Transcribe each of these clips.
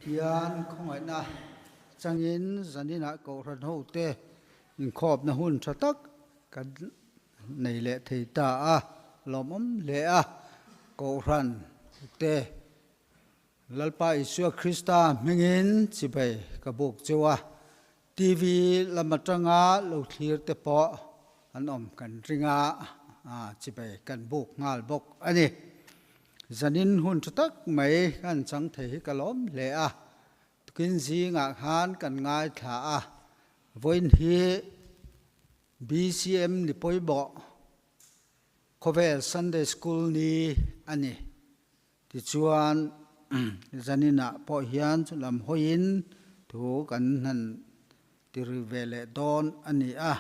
Pathian khawngaihna changin zaninah Kohhran hote inkhawpna hun tha tak kan nei leh thei ta a, lawmawm hle a, Kohhran te Lalpa Isua Krista hmingin chibei ka buk cheu a, TV lam atanga lo thlir te pawh an awm kan ring a, chibei kan buk nghal bawk a ni. Zanin hun tha tak mai kan chang thei hi ka lawm hle a, tukin zingah khan kan ngaithla a, vawiin hi BCM ni pawimawh khawvel Sunday School ni a ni. Tichuan, zaninah pawh hian chulam hawiin thu kan hnan ti ri ve leh dawn a ni a.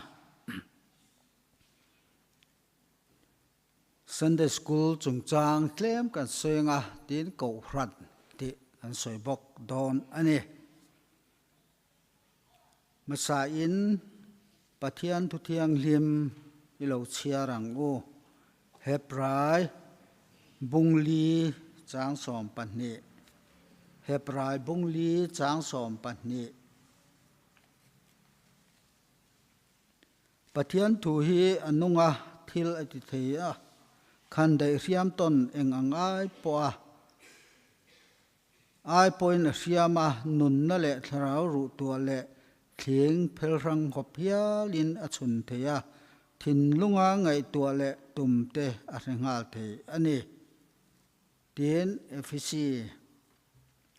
Sunday School chungchang tlem kan sawi anga tiin Kohhran tih kan sawi bawk dawn a ni. Hmasain Pathian Thuthianghlim i lo chhiar ang u. Hebrai bungli chang 12 Hebrai bungli chang 12 Pathian thu hi a nung a, thil a ti thei a, khan daih hriam tawn eng ang ai pawh a. Ai pawhin a hriam a, nunna leh thlarau ruh tuah leh thling phel hrang hawp hialin a chhun thei a, thinlunga ngaihtuah leh tum te a hre nghal thei a ni. Tin, Efesi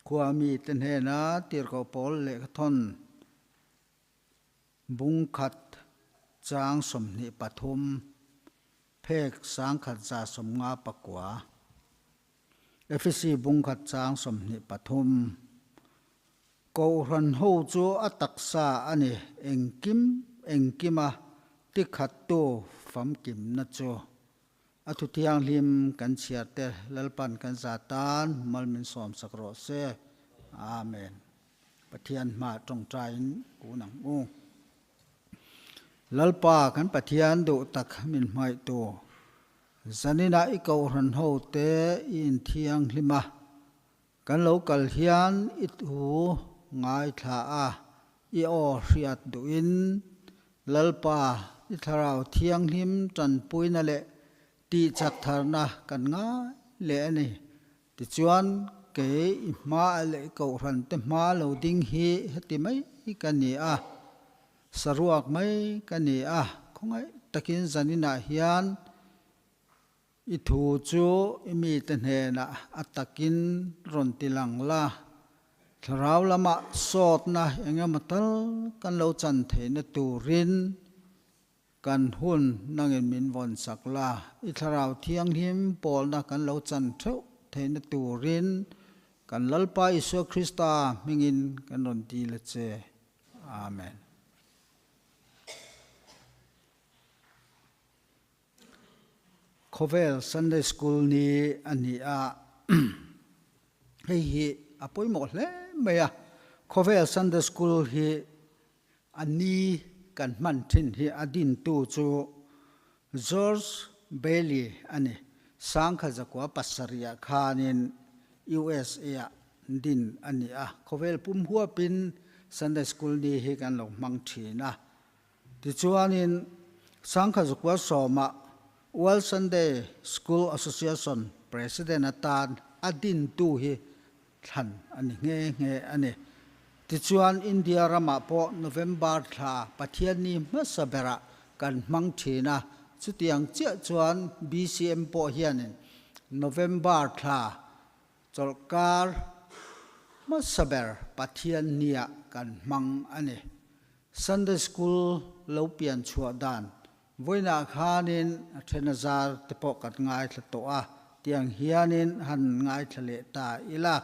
khua mite hnena tirhkoh pawl lehkhathawn bung khat chang 23, phek 1159. Efesi bungkhat chang 23. Kohhran ho chu a taksa a ni, engkim engkima tikhattu famkimna chu. A thu thianghlim kan chhiar te Lalpan kan za tan mal min sawmsak rawh se. Amen. Pathian hma tawngtaiin kun ang u. Lalpa kan Pathian duh tak min hmaihtu. Zaninah i kohhran hote i inthianghlim a, kan lo kal hian i thu ngaithla a, i aw hriat duhin Lalpa i Thlarau Thianghlim tanpuina leh tihchak tharna kan ngai leh a ni. Tichuan, kei i hma leh i kohhran te hma lo ding hi heti mai ka ni a, saruak mai ka ni a, khawngaih takin zaninah hian i thu chu i mite hnenah a takin rawn ti lang la, thlarau lamah sawtna engemaw tal kan lo chan theihna turin Kan hun nangin min vawn sak la, i Thlarau Thianghlim pawlna kan lo chan theuh theihna turin kan Lalpa Isua Krista hmingin kan rawn dil a che. Amen. Khawvel Sunday School ni a ni a, hei hi a pawimawh hle mai a, Khawvel Sunday School hi A ni kan hman thin hi a dintu chu George Bailey a ni. 1707 khanin USA ah din a ni a. Khawvel pum huapin Sunday School ni hi kan lo hmang thin a. Tichuanin 1910ah World Sunday School Association President atan a dintu hi thlan a ni nghe nghe a ni. Tichuan India ramah pawh November thla Pathianni hmasa berah kan hmang thin a, chutiang chiah chuan BCM pawh hianin November thla chawlhkar hmasa ber Pathianniah kan hmang a ni. Sunday School lo pian chhuah dan Vawiinah khanin a then a zar te pawh kan ngaithla tawh a, tiang hianin han ngaithla leh ta ila.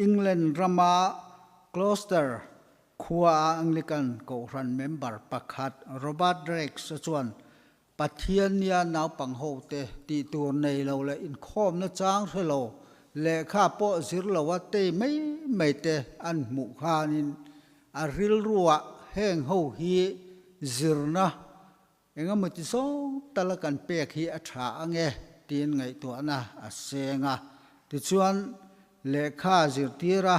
England rama Gloucester khuaa Anglican Kohhran member pakhat Robert Raikes a chuan Pathiannia naupang hote tih tur nei lo leh inkhawmna chang hre lo, lehkha pawh zir loa tei mai mai te an hmuh khanin A rilruah heng ho hi zirna engemaw ti zawng tala kan pek hi a tha ange tiin ngaihtuahna a seng a. Tichuan, lehkha zirtira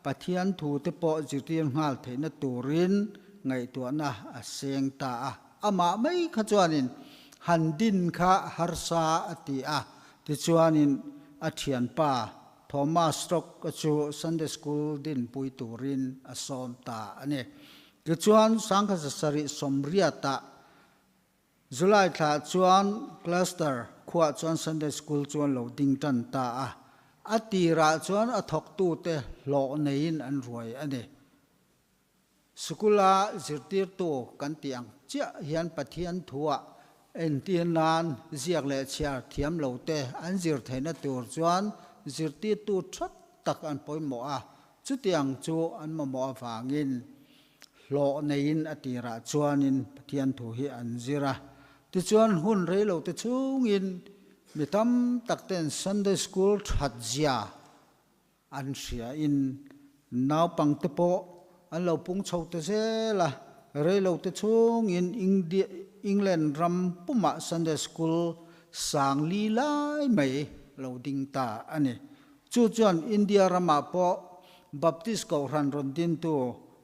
Pathian thu te pawh zirtir nghal theihna turin ngaihtuahna a seng ta a. Amah mai kha chuanin han din kha harsa a ti a, tichuanin a thianpa Thomas Rock-a chu Sunday School dinpui turin a sawm ta a ni. Tichuan 1780-ah July thla chuan Cluster khuah chuan Sunday School chuan lo ding tan ta a, a tirah chuan a thawktute hlawh neiin an ruai a ni. Sikula zirtirtu kan tih ang chiah hian Pathian thuah entir nan ziak leh chhiar thiam lote an zir theihna tur chuan zirtirtu tha tak an pawimawh a, chutiang chu an mamawh avangin Hlawh neiin a tirah chuanin Pathian thu hi an zir a. Tichuan hun rei lo te chhungin mi tam tak ten Sunday School that zia an hriain naupang te pawh an lo pung chho ta zel a. Rei lo te chhungin England ram pumah Sunday School sang li lai mai lo ding ta a ni. Chu chuan India ramah pawh Baptist Kohhran rawn dintu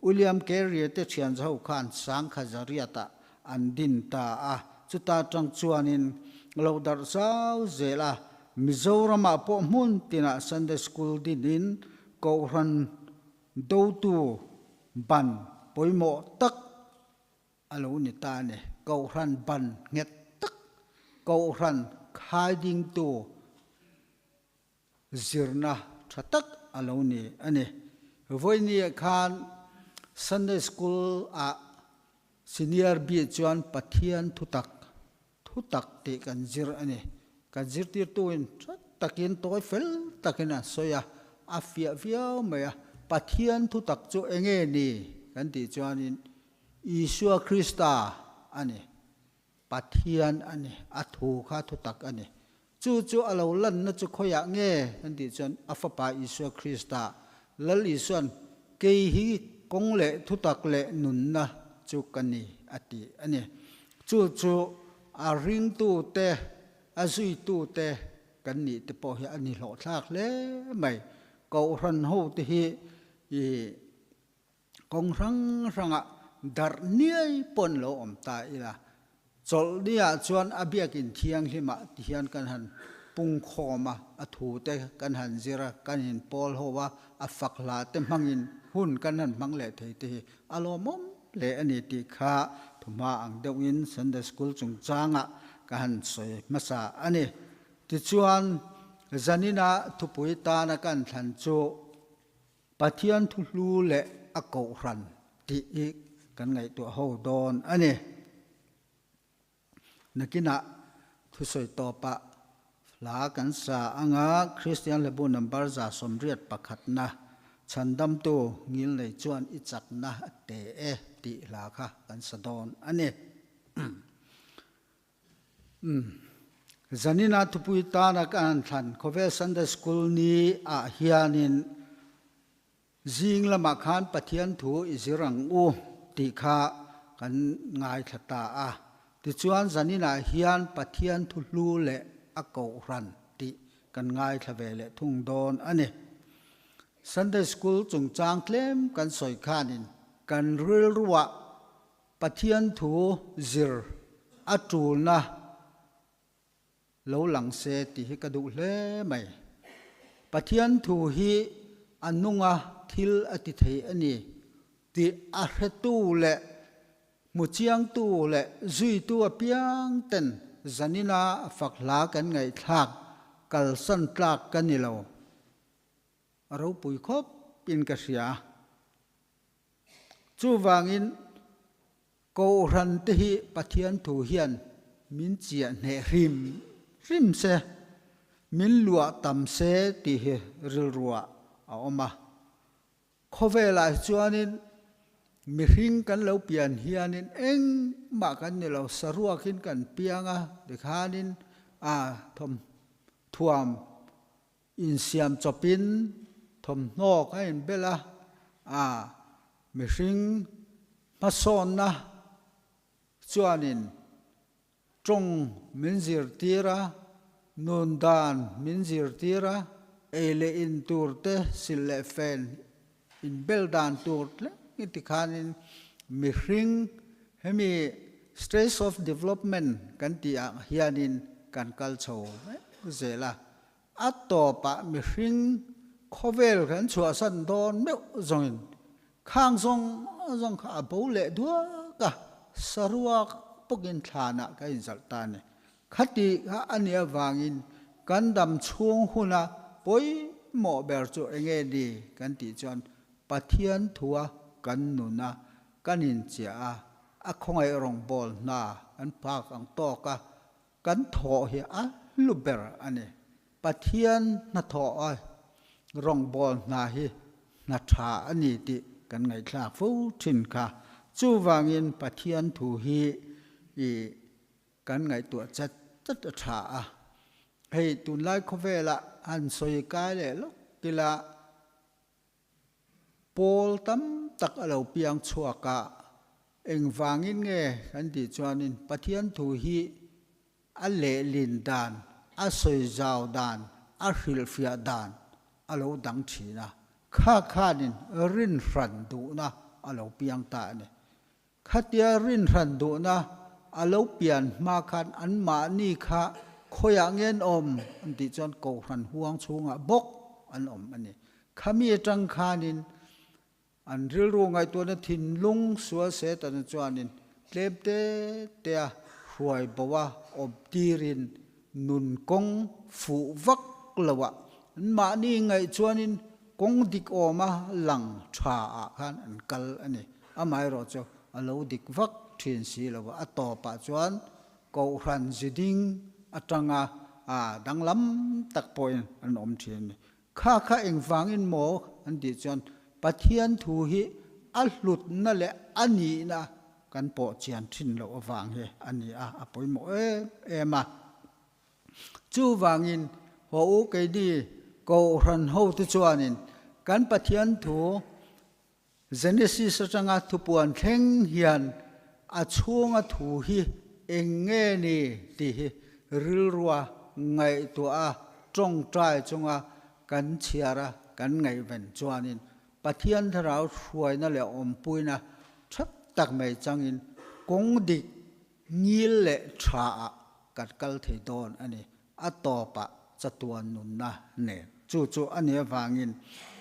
William Carey te thian ho khan sangkha zariatah an din ta a, chuta tang chuanin lo darh zau zel a. Mizoramah pawh hmun tinah Sunday School dinin Kohhran dotu ban pawimawh tak a lo ni ta a ni. Kohhran ban nghet tak, Kohhran khai dingtu Zirna tha tak a lo ni a ni. Vawinia khan Sunday School ah Senior B chuan Pathian thutak, thutak tih kan zir a ni. Kan zirtirtuin tha takin tawi fel takin a sawi a, a fiah viau mai a. Pathian thutak chu enge ni kan tih chuanin Isua Krista a ni. Pathian a ni, a thu kha thutak a ni. Chu chu a lo lanna chu khawiah nge kan tih chuan a Fapa Isua Krista, Lal Isua'n kei hi kawng leh thutak leh nunna chu ka ni a ti a ni. Chu chu a ringtute, a zuitute kan nih te pawh hi a ni hlawhthlak hle mai. Kohhran hote hi i Kawng hrang hrangah darh niai pawn lo awm ta ila, chawlhniah chuan a biakin thianghlimah ti hian kan han pungkhawm a, a thute kan han zir a, kan inpawl ho a, a fak hla te hmangin hun kan han hmang leh thei te hi a lawmawm hle a ni tih kha thuhma ang deuhin Sunday School chungchangah ka han sawi hmasa a ni. Tichuan, zanina thupui tana kan thlan chu Pathian thu hlu leh a kohhran tih hi kan ngaihtuah ho dawn a ni. Nakinah thusawi tawpah hla kan sa anga Kristian Hlabu number 181 Chhandamtu Ngilnei chuan i chakna a te e tih hla kha kan sa dawn a ni. Zanina thupui tana ka han thlan Khawvel Sunday School ni ah hianin zing lamah khan Pathian thu i zir ang u tih kha kan ngaithla ta a. Tichuan zaninah hian Pathian thu hlu leh a kohhran tih kan ngaithla ve leh thung dawn a ni. Sunday School chungchang tlem kan sawi khanin kan rilruah Pathian thu zir a tulna lo lang se tih hi ka duh hle mai. Pathian thu hi a nunga thil a ti thei a ni tih a hretu leh hmuchiangtu leh zuitu apiang ten zanina fak hla kan ngaihthlak kalsan tlak ka ni lo. A ropui khawp in ka hria. Chuvangin Kohhran te hi Pathian thu hian min chiah hneh hrim hrim se, min luah tam se tih hi rilruah a awm a. Khawvelah hi chuanin mihring kan lo pian hianin engmah kan ni lo, saruakin kan piang a, tikhanin a thawm thuam Insiam chawpin thawmhnaw ka inbel a, a mihring hmasawnna chuanin tawng min zirtir a, nun dan min zirtir a, ei leh in tur te sil leh fen. Inbel dan tur tleng tikhanin mihring hemi stage of development kan tih ah hianin kan kal chho mek zel a. A tawpah mihring khawvel kan chhuahsan dawn meuh zawngin khang zawng zawng kha a bo leh duak a, saruak bawkin thlanah ka inzalh ta a ni. Khati kha a nih avangin kan dam chhung huna pawimawh ber chu enge ni kan tih chuan Pathian thua kan nuna kan inchiah a, a khawngaih rawngbawl hna kan phak ang tawk a, kan thawh hi a hlu ber a ni. Pathian hnathawh a rawngbawl hna hi hna tha a ni tih kan ngaihthlak fo thin kha. Chuvangin Pathian thu hi i kan ngaihtuah chat chat a tha a. Hei tunlai khawvelah han sawi kai leh lawk ila Pawl tam tak a lo piang chhuak a, engvangin nge kan tih chuanin Pathian thu hi a lehlin dan, a sawi zau dan, a hrilhfiah dan a lo dang thin a, kha khanin rinhran duhna a lo piang ta a ni. Khatia rinhran duhna a lo pian hma khan anmahni kha khawiah nge an awm an tih chuan Kohhran huang chhungah bawk an awm a ni. Khami atang khanin an rilru ngaihtuahna thinlung sual Setana chuanin tlem te tea hruai bo a awm tirin nun kawng fuh vak loah anmahni ngaih chuanin kawng dik awma lang tha ah khan an kal a ni. Amaherawh chu a lo dik vak thin si lo a, a tawpah chuan Kohhran ziding atanga danglam tak pawhin an awm thin a ni. Kha kha engvangin maw an tih chuan Pathian thu hi a hlutna leh a nihna kan pawh chian thin loh avang hi a ni a, a pawimawh em em a. Chuvangin haw u keini Kohhran hote chuanin kan Pathian thu Genesis atanga thupuan thleng hian a chhunga thu hi eng nge ni tih hi rilrua ngaihtuah a, tawngtai chunga kan chhiar a, kan ngaihven chuanin Pathian Thlarau hruaina leh awmpuina tha tak mai changin kawng dik ngil leh tha ah kan kal thei dawn a ni. A tawpah chatuan nunna nen. Chu chu a nih avangin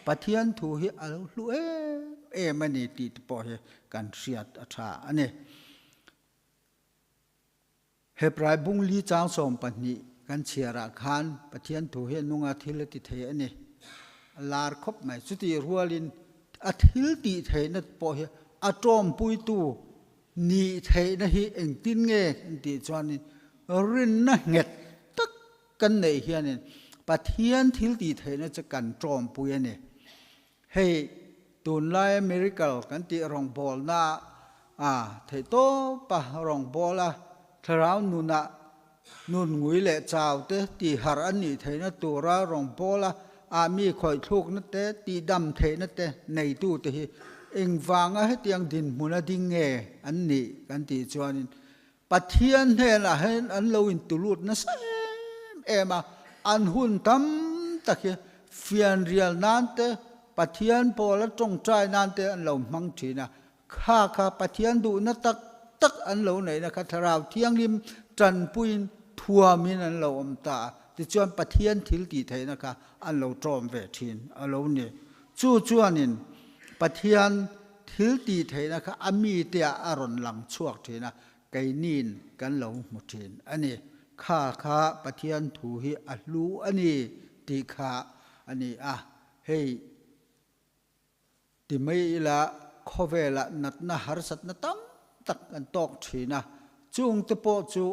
Pathian thu hi a lo hlu em em a ni tih te pawh hi kan hriat a tha a ni. Hebrai bung li chang 12 kan chhiarah khan Pathian thu hi a nunga thil a ti thei a ni. A lar khawp mai. Chutih rualin a thil tih theihna pawh hi a tawmpuitu Nih theihna hi engtin nge kan tih chuanin rinna nghet tak kan neih hianin Pathian thil tih theihna chu kan tawmpui a ni. Hei tunlaia miracle kan tih rawngbawlna a theihtawpa rawngbawl a, thlarau nunah nun ngui leh chau te tihharh an nih theihna tura rawngbawla ah mi khawih thlukna te, tihdam theihna te neitute hi engvanga hetiang dinhmuna ding nge an nih kan tih chuanin Pathian hnenah hian an lo intulut nasa em em a, an hun tam tak hi fianrial nan te, Pathian pawla tawngtai nan te an lo hmang thin a, Kha kha Pathian duhna tak tak an lo neihna kha Thlarau Thianghlim tanpuiin thuamin an lo awm ta a, tichuan Pathian thil tih theihna kha an lo tawm ve thin a lo ni. Chu chuanin Pathian thil tih theihna kha a miteah a rawn lang chhuak thin a, keiniin kan lo hmu thin a ni. Kha kha Pathian thu hi a hlu a ni tih kha a ni a, hei Ti mai ila khawvelah natna harsatna tam tak an tawk thin a, chungte pawh chu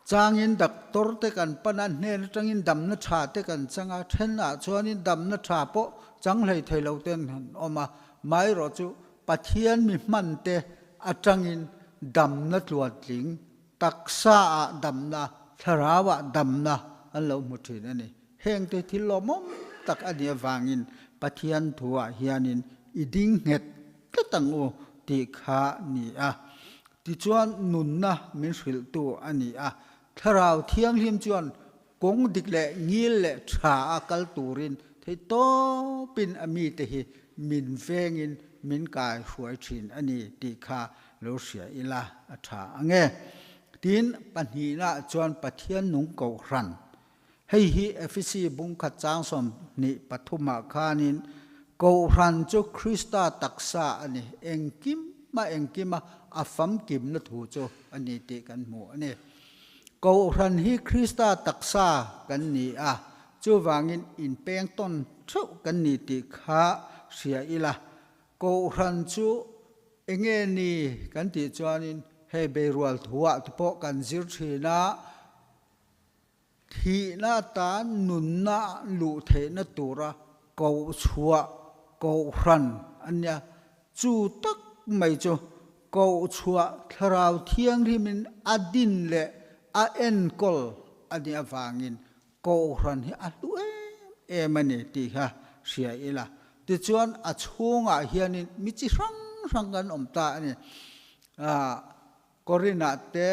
changin doctor te kan pan a, hnen atangin damna tha te kan chang a, thenah chuanin damna tha pawh chang hlei thei lo ten an awm a, maherawh chu Pathian mi hman te atangin damna tluantling taksa ah damna, thlarau ah damna an lo hmu thin a ni. Hengte thil lawmawm tak a nih avangin Pathian thuah hianin i ding nghet tlat ang u tih kha ni a. Tichuan nunna min hrilhtu a ni a. Thlarau Thianghlim chuan kawng dik leh ngil leh tha a kal turin. Theihtawpin a mite hi min vengin min kai hruai thin a ni tih kha lo hria ila a tha ang e. Tin, pahnihnaah chuan Pathian nung kohhran. Hei hi Efesi bungkhat chang 23ah khanin kohhran chu Krista taksa a ni, engkima engkima a famkimna thu chu a ni tih kan hmu a ni. Kohhran hi Krista taksa kan ni a, chuvangin inpeng tawn theuh kan ni tih kha hria ila. Kohhran chu enge ni kan tih chuanin hei beirual thuah te pawh kan zir thin a, thihna atan nunna luh theihna tura kohchhuah kohhran a nia. Chu tak mai chu Kohchhuah Thlarau Thianghlimin a din leh a enkawl a nih avangin Kohhran hi a hlu em em a ni tih kha hria ila. Tichuan a chhungah hianin mi chi hrang hrang kan awm ta a ni. Korinah te,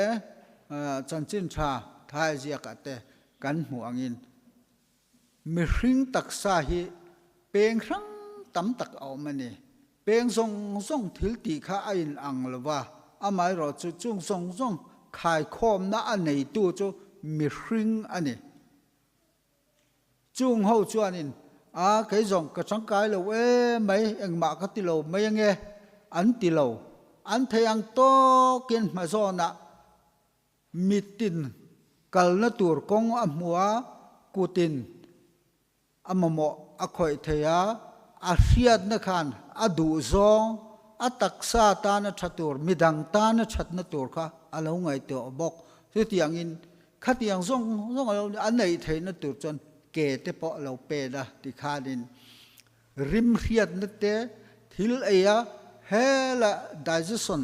Chanchin Tha Thaiziakah te kan hmuh angin Mihring taksa hi peng hrang tam tak a awm a ni. Peng zawng zawng thil tih kha a in ang lo va, amaherawh chu chung zawng zawng khaikhawmna a neitu chu mihring a ni. Chung ho chuanin, A, kei zawng ka tangkai lo e mai, engmah ka ti lo mai ange, an ti lo. An thei ang tawkin hmazawnah Mitin kalna tur kawng a hmu a, kutin a mamawh a khawih thei a, a hriatna khan a duhzawng, a taksa tana tha tur, midang tana thatna tur kha a lo ngaihtuah bawk. Chutiangin khatiang zawng zawng a lo a neih theihna tur chuan ke te pawh a lo pen a tikhanin rim hriatna te thil ei a, hela digestion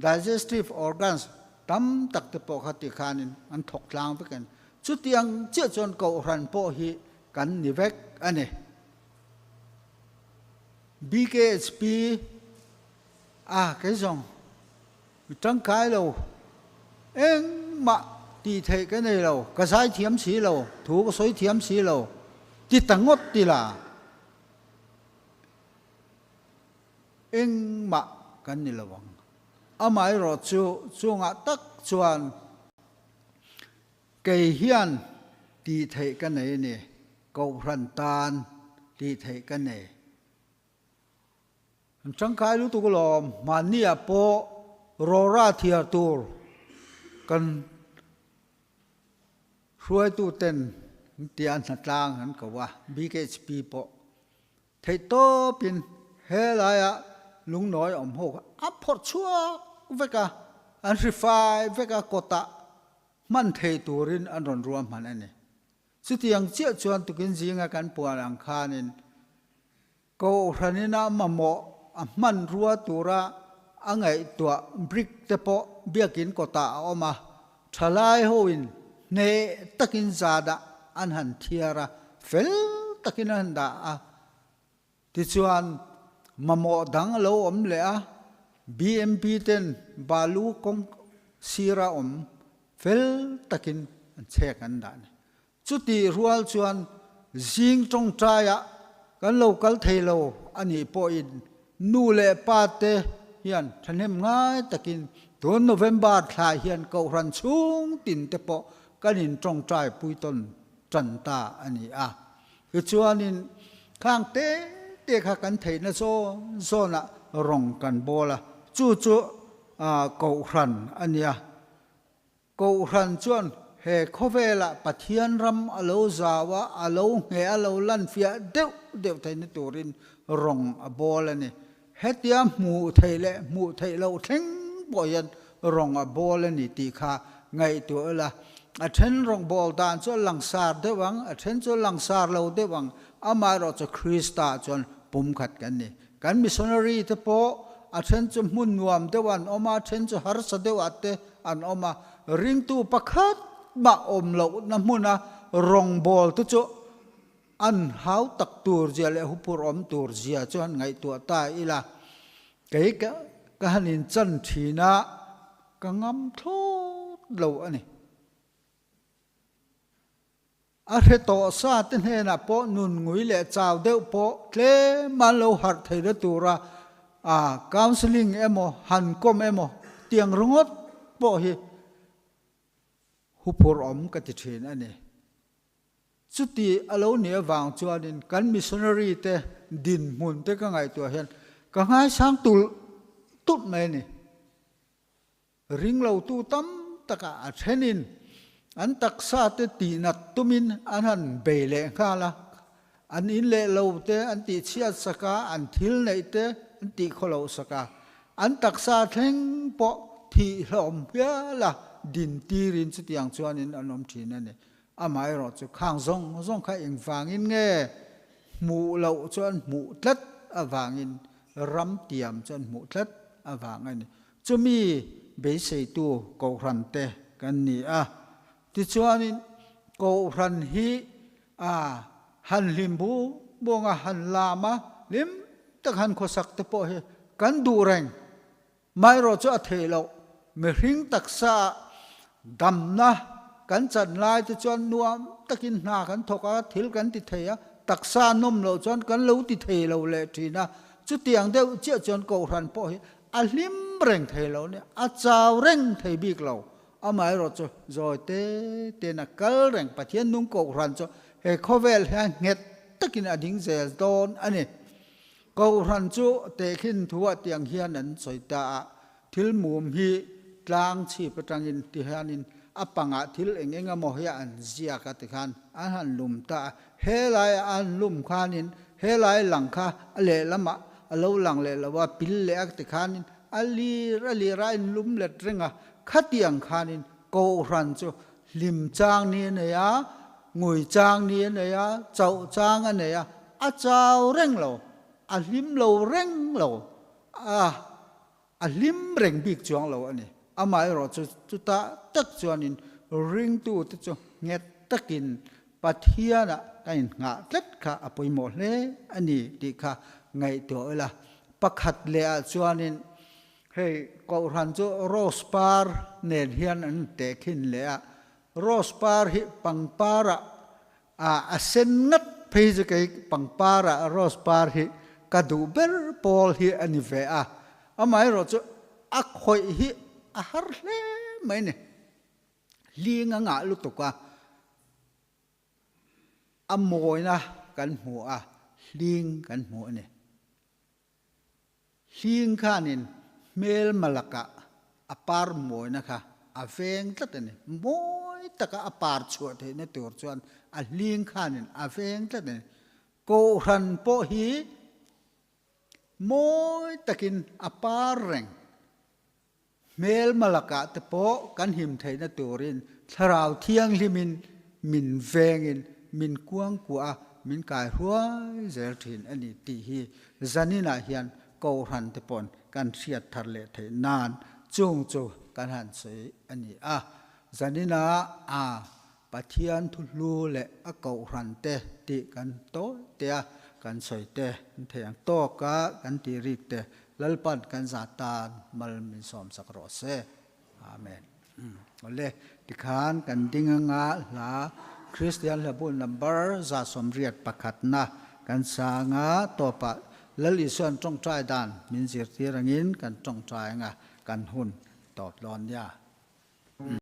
Digestive organs tam tak te pawh kha ti khanin an thawk tlang vek a ni. Chutiang chiah chuan kohhran pawh hi kan ni vek a ni. BKHP, A, kei zawng mi tangkai lo, engmah tih theih ka nei lo, ka zai thiam si lo, thu ka sawi thiam si lo, ti ta ngawt ti la. Engmah kan ni lo ang. Amaherawh chu chungah tak chuan kei hian tih theih ka nei a ni, Kohhran tan tih theih ka nei. An tangkai lutuk alawm, mahniah pawh rawra thiar tur kan hruaituten an tia hnatlang an ko a, BKHP pawh Theihtawpin helaia lungnawi awm ho kha a phawrh chhuak vek a, an hri fai vek a, kawtah hman thei turin an rawn ruahman a ni. Chutiang chiah chuan tukin zinga kan puan ang khanin Kohhranin a mamawh a hmanrua tura a ngaihtuah brick te pawh biakin kawtah a awm a, thalai hoin hneh takin zanah an han thiar a, fel takin an han dah a. Tichuan, mamawh dang a lo awm leh a, BMP ten balu kawng sira awm fel takin an chhek an dah a ni. Chutih rual chuan zing tawngtaiah kan lo kal thei lo a nih pawhin nu leh pa te hian thahnem ngai takin tun November thla hian Kohhran chhung tin te pawh kan in tawngtai pui tawn tan ta a ni a. Tichuanin khang te te kha kan theihna zawn zawnah rawng kan bawl a, chu chu Kohhran a nia. Kohhran chuan he khawvelah Pathian ram a lo zau a, a lo ngheh a lo lanfiah deuh deuh theihna turin rawng a bawl a ni. Hetia hmuh theih leh hmuh theih loh thleng pawh hian rawng a bawl a ni tih kha ngaihtuah ila. A then rawng bawl dan chu a langsar deuh ang, a then chu a langsar lo deuh ang, amaherawhchu Krista chuan pumkhat kan ni. Kan missionary te pawh a then chu hmun nuam deuh an awm a, a then chu harsa deuh ah te an awm a. Ringtu pakhat mah awm lohna hmuna rawngbâwl te chu an hau tak tur zia leh huphurh awm tur zia chu han ngaihtuah ta ila. Kei ka han inchan thin a, ka ngam thlawt lo a ni. A hre tawh sa te hnenah pawh nun ngui leh chau deuh pawh tlem an lo harh theihna tura a counselling emaw han kawm emaw tiang ringawt pawh hi huphurh awm ka ti thin a ni. Chuti a lo nih avang chuanin kan missionary te dinhmun te ka ngaihtuah hian ka ngaisang tulh tulh mai a ni. Ringlotu tam takah a thenin an taksa te tihnat tumin an han bei leh nghal a, an in leh lo te an tihchhiat sak a, an thil neih te an tihkhawloh sak a, an taksa thleng pawh thih hlawm hial a din tirin chutiang chuanin an awm thin a ni. Amaherawh chu khang zawng zawng kha engvangin nge hmuh loh chu an hmuh tlat avangin ram tiam chu an hmuh tlat avang a ni. Chumi beiseitu Kohhran te kan ni a. Tichuanin Kohhran hi a han hlim bu buang a, han lam a, hlim tak han khawsak te pawh hi kan duh reng. Maherawh chu a theih loh. Mihring taksa damna kan chan lai te chuan nuam takin hna kan thawk a, thil kan ti thei a, taksa nawm loh chuan kan lo ti thei lo leh thin a. Chutiang deuh chiah chuan Kohhran pawh hi A hlim reng thei lo nia, a chau reng thei bik lo. Amaherawh chu zawi te tein a kal reng. Pathian nung Kohhran chu he khawvel hian nghet takin a ding zel dawn a ni. Kohhran chu tehkhin thuah tiang hian an sawi ta a, thil mum hi tlang chhip atangin ti hianin a pangah thil eng eng emaw hi an ziak a tikhan an han lum ta a, Helai a an lum khanin helai lang kha a lehlamah a lo lang leh lo a, pil leh a ti khanin a lir a lir a inlum let reng a, khatiang khanin Kohhran chu hlim chang ni a nei a, ngui chang ni a nei a, chauh chang a nei a, a chau reng lo, a hlim lo reng lo a, a hlim reng bik chuang lo a ni. Amaherawh chu chutah tak chuanin ringtute chu nghet takin Pathianah ka inngah tlat kha a pawimawh hle a ni tih kha ngaihtuah ila. Pakhat lehah chuanin hei Kohhran chu rose par nen hian an tehkhin leh a, rose par hi pangparah a sen ngat phei chu kei pangparah rose par hi ka duh ber pawl hi a ni ve a, amaherawh chu a khawih hi a har hle mai a ni. Hling a ngah lutuk a, a mawina kan hmu a, hling kan hmu a ni. Hling khanin hmelma lakah a par mawina kha a veng tlat a ni. Mawi taka a par chhuah theihna tur chuan a hling khanin a veng tlat a ni. Kohhran pawh hi mawi takin a par reng. Hmelma lakah te pawh kan him theihna turin Thlarau Thianghlimin min vengin min kuangkuah a, min kai hruai zel thin a ni tih hi zaninah hian Kohhran te paw'n kan hriat thar leh theih nan chung chu kan han sawi a ni a. Zaninah a Pathian thuhlu leh a Kohhran te tih kan tawi te a, kan sawi te an thei ang tawk a, kan tih rik te Lalpan kan zah tan mal min sawm sak rawh se. Amen. Awle, tikhan kan ding anga hla Kristian hlabu number 181 na kan sang a, tawpah Lal Isuan tawngtai dan min zirtir angin kan tawngtai anga kan hun tawp dawn nia.